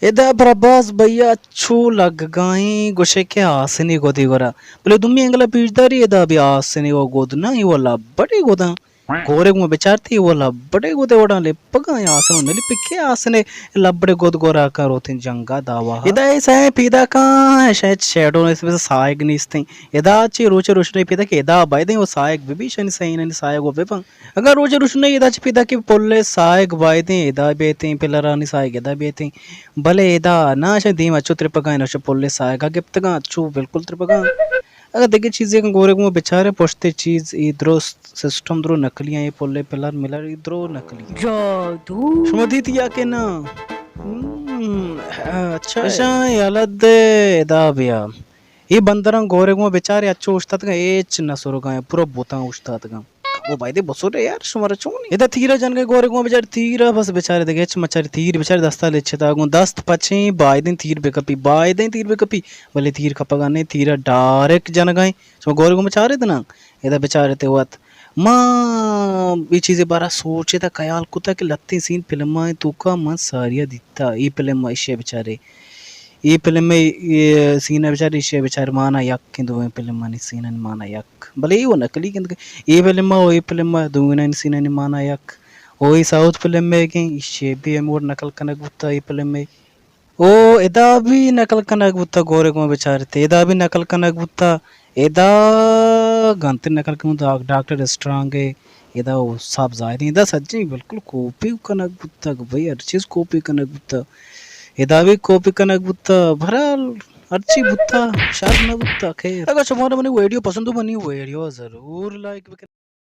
ادا براباز بھیا چو لگگائیں گوشے کہ آسنے گودی گورا۔ بلے دومی اینگل ءَ پیشداری ادا بھی آسنے و گود نہ، اے و لبڑے گوداں۔ گورے گوں بچارتی و لبڑے گودے وڑاں لپگاں، آسن و نہ لپی کہ آسنے لبڑے گود گورا کن روتیں جنگا داوا۔ ادا اے سائیں پیدا کاں، شاید شیڈو نیست، بس سائگ نیستیں۔ ادا چی روچ روشنائی پیدا کہ ادا بایدیں و سائگ ببی، شانی سائینانی سائگ و بباں۔ اگاں روچ روشنائی ادا چہ پیداک پل ءِ ساہگ بایدیں ادا بیتیں، پلرانی ساہگ ادا بیتیں، بلے ادا نہ، اش دیم ءَ چو ترپگاں، اش پل ءِ ساہگ ءَ گپتگاں، چو بالکل ترپگاں۔ اگاں دگہ چیزے گورے گوں بچارے، پشت ءِ چیز اے درست سسٹم درو نقلی ایں، اے پل ءِ پلر ملر اے درو نقلی ایں۔ جادو۔ شما دیتی یا کہ نہ؟ ہم، اچھا۔ اشاں یلہ دے ادا بیا۔ اے بندراں گورے گوں بچارے، اچو اوشتاتگاں، ہچ نہ سرگاں، پورا بوتاں اوشتاتگاں۔ او بایدے بسرے یار، شمارا چون؟ ادا تیرا جنگے گورے گوں بچار، تیرا بس بچارے دگہ ہچ مچارے، تیر بچارے دستا لچتا گوں، دست پچیں، بایدیں تیر بکپی، بایدیں تیر بکپی، بلے تیر کپگا نے، تیرا ڈائریکٹ جنگائیں۔ شما گورے گوں بچارے دنا، ادا بچارے تے وت۔ ما اے چیزے بارا سوچتا، خیال کتا کہ لتیں سین فلماں توکا من ساریا دیتا، اے فلم ایشی بچارے۔ اے فلم ءِ، اے سین ءَ بچار، ایشی ءَ بچار، مانا یک ایں، دوئیں فلمانی سینانی مانا یک۔ بلے اے و نقلی گندگ۔ اے فلم ءَ و اے فلم ءَ دوئینانی سینانی مانا یک۔ او اے ساؤتھ فلم ءِ گیں، ایشی ءَ بھی ہمے وڑ نقل کنگ بوتا اے فلم ءِ۔ او ادا بھی نقل کنگ بوتا، گورے گوں بچارتے، ادا بھی نقل کنگ بوتا۔ ادا گنتر نقل کنگ بوتا، ڈاکٹر اسٹرانگ ءِ۔ ادا و صاحب زاہدیں، ادا سجیں بالکل کاپی کنگ بوتگ، بھئی ہر چیز کاپی کنگ بوتگ، ادا بھی کاپی کنگ بوتگ، بہرحال ہرچی بوتگ، شر نہ بوتگ۔ خیر، اگاں شمارا منی ویڈیو پسند ہو، منی ویڈیو ضرور لائک بکن۔